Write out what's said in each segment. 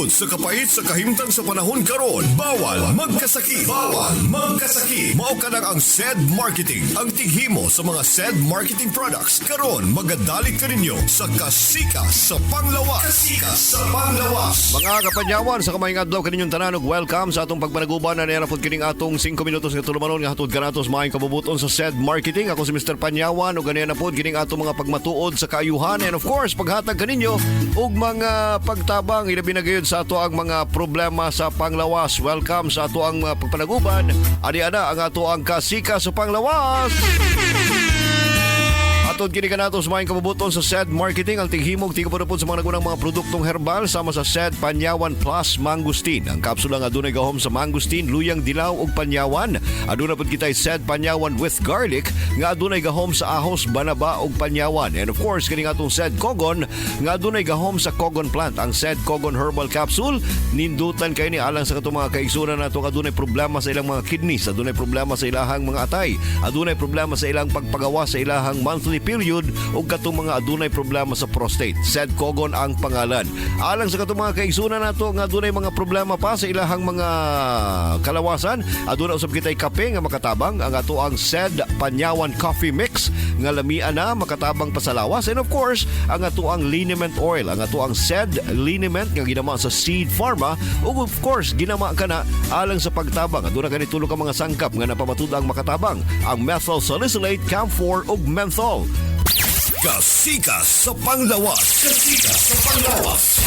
Tungod sa kapait sa kahimtang sa panahon karon, bawal magkasakit. Bawal magkasakit. Mao kanang ang SED Marketing, ang tighimo sa mga SED Marketing products. Karon magadalit kaninyo sa Kasika sa Panglawas. Kasika sa Panglawas. Mga kapanyawan, sa kamaayong adlaw kaninyong tanan ug welcome sa atong pagpanaguban na niya kining atong 5 minutos nga tulumanon nga hatod kanato sa maayong kabubuton sa SED Marketing. Ako si Mr. Panyawan ug ganiya na pod kining atong mga pagmatuod sa kaayuhan and of course paghatag kaninyo og mga pagtabang, ilabi na gayud sa ato ang mga problema sa panglawas. Welcome sa ato ang mga pagpanaguban. Ani ana ang ato ang Kasika sa Panglawas. Atod kini kanato sa maayong kabubuton sa SED Marketing, ang tighimog tigapudapod sa mga nagunang mga produktong herbal sama sa SED Panyawan Plus Mangosteen. Ang kapsula nga adunay gahom sa mangosteen, luyang dilaw ug panyawan. Aduna pud kitay SED Panyawan with Garlic nga adunay gahom sa ahos, banaba ug panyawan. And of course, kini atong SED Kogon nga adunay gahom sa Kogon plant. Ang SED Kogon Herbal Capsule nindutan kay ni alang sa katong mga kaigsunan nato nga adunay problema sa ilang mga kidneys, adunay problema sa ilahang mga atay, adunay problema sa ilang pagpagawa sa ilahang monthly period ug katong mga adunay problema sa prostate. SED Kogon ang pangalan. Alang sa katong mga kaigsunan nato nga adunay mga problema pa sa ilahang mga kalawasan, aduna usab kitay kape nga makatabang, ang ato ang SED Panyawan Coffee Mix nga lamian na makatabang pa sa lawas, and of course ang ato ang liniment oil, ang ato ang SED Liniment nga ginama sa Seed Pharma ug of course ginama kana alang sa pagtabang. Aduna kani tulo ka mga sangkap nga napamatud-ang makatabang: ang methyl salicylate, camphor ug menthol. Kasika sa Panglawas. Kasika sa Panglawas.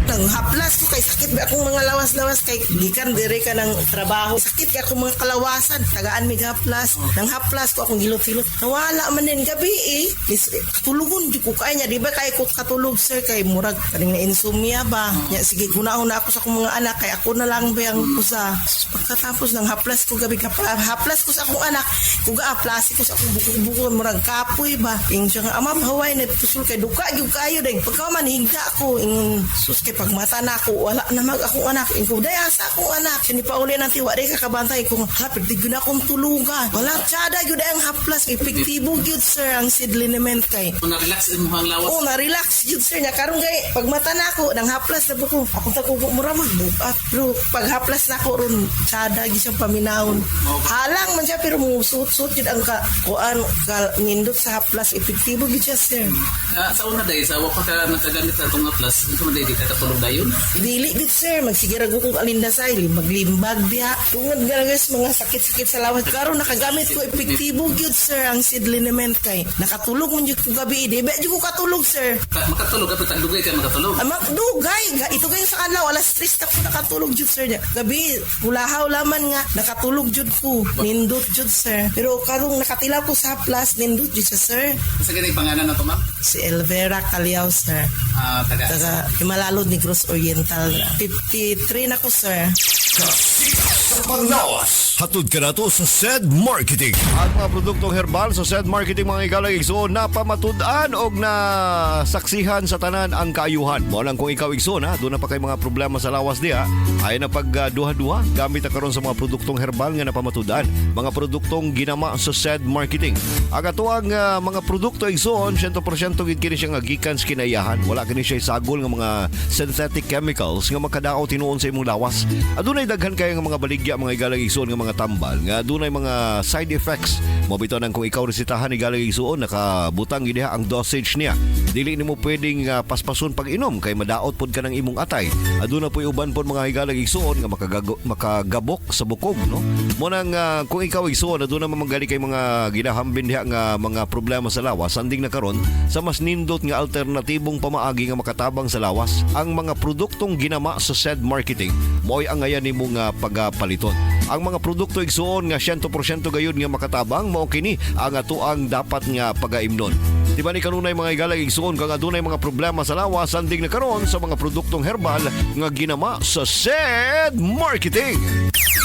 Nang haplas ko kay sakit ba akong mga lawas-lawas kay gikan dire ka ng trabaho. Sakit kay akong mga kalawasan. Tagaan mig haplas. Nang haplas ko, akong hilot-hilot. Nawala man din gabi eh. Is, katulugon jud ko kay niya. Di ba kay ko katulog, sir, kay murag kaning na insomnia ba. Nya sige, gunahon na ako sa akong mga anak kay ako na lang ba ang usa. Pagkatapos ng haplas ko gabi, haplas ko sa akong anak. Kuga haplas ko sa akong buko-buko, murag kapoy ba. Ingon siya nga, "Ama, haway na tusol kay duka gyud kayo dai." Pagka man higda ako, ingon sus kay pagmata na ako wala na mag akong anak. Ingon ko, "Day asa akong anak?" Siya ni pauli nang tiwa day kakabantay ko. Hapit di gyud akong tulugan. Wala tsada gyud ang haplas, epektibo gyud, sir, ang SED Liniment kay. Kung na-relax imong lawas. Oh, na-relax gyud, sir, nya karon kay pagmata na ako nang haplas na ko. Akong tagugo mura magbubat. Pero pag haplas na ako ron, tsada gyud siyang paminawon. Halang man siya pero musuot-suot gyud ang ka kuan ka nindot sa haplas, epektibo gyud siya, sir. Ah, sa una day, sa wa pa ka nakagamit sa atong haplas, unsa man day, di ka katulog dayon? Dili gid, sir, magsige ra kong alindasay, maglimbag diha. Tungod nga guys, mga sakit-sakit sa lawas. Karon nakagamit ko, epektibo gyud, sir, ang SED Liniment kay nakatulog man jud ko gabi. Di ba jud ko katulog, sir? Makatulog ka pero tagdugay ka makatulog. Ay, dugay. Ito kayo sa kanlaw, alas 3 na ko nakatulog jud, sir. Gabi, kulahaw laman nga, nakatulog jud ko. Nindot jud, sir. Pero karong nakatilaw ko sa plus, nindot jud siya, sir. Sa ganay pangalan na to, ma'am? Si Elvera Caliao, sir. Ah, taga. Taga Himalalod, Negros Oriental. 53 na ko, sir. Kasika sa Panglawas. Hatod ka na to sa SED Marketing. Ang mga produktong herbal sa SED Marketing, mga igalang igsoon, napamatud-an og na saksihan sa tanan ang kaayuhan. Mao lang kung ikaw, igsoon, ha, doon na pa kay mga problema sa lawas diha, ay na pag duha-duha, gamit na karon sa mga produktong herbal nga napamatud-an. Mga produktong ginama sa SED Marketing. Ang atoang mga produkto, igsoon, 100% gid kini siya nga gikan sa kinaiyahan. Wala kini siya isagol nga mga synthetic chemicals nga makadaot hinuon sa imong lawas. Adunay daghan kayo nga mga baligya, mga igalang igsoon, nga mga tambal nga adunay mga side effects. Mo bitaw nang kung ikaw resetahan, igalang igsoon, nakabutang gid diha ang dosage niya. Dili nimo pwedeng paspason pag inom kay madaot pod ka ng imong atay. Aduna po'y uban pod, mga higalang igsoon, nga makagabok sa bukog, no? Mo nang kung ikaw, igsoon, aduna man gali kay mga ginahambin diha nga mga problema sa lawas, sanding na karon sa mas nindot nga alternatibong pamaagi nga makatabang sa lawas. Ang mga produktong ginama sa SED Marketing mo'y angayan nimo nga pagapaliton. Ang mga produkto, igsoon, nga 100% gayud nga makatabang, mao kini ang atoang dapat nga pagaimnon. Di ba ni kanunay, mga igalang igsoon, kang adunay mga problema sa lawas, sanding na karon sa mga produktong herbal nga ginama sa SED Marketing.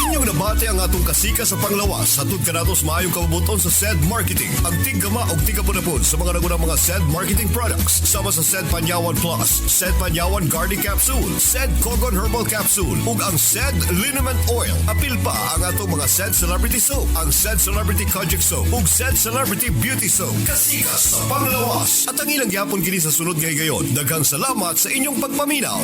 Inyong nabati ang atong Kasika sa Panglawas. Hatod kanato sa maayong kabubuton sa SED Marketing. Ang tiggama og tigapunapon sa mga nagunang mga SED Marketing products. Sama sa SED Panyawan Plus, SED Panyawan Garlic Capsule, SED Kogon Herbal Capsule, ug ang SED Liniment Oil. Apil pa ang atong mga SED Celebrity Soap, ang SED Celebrity Kojic Soap, ug SED Celebrity Beauty Soap. Kasika sa Panglawas. At ang ilang gyapon kini sa sunod nga higayon. Daghang salamat sa inyong pagpaminaw.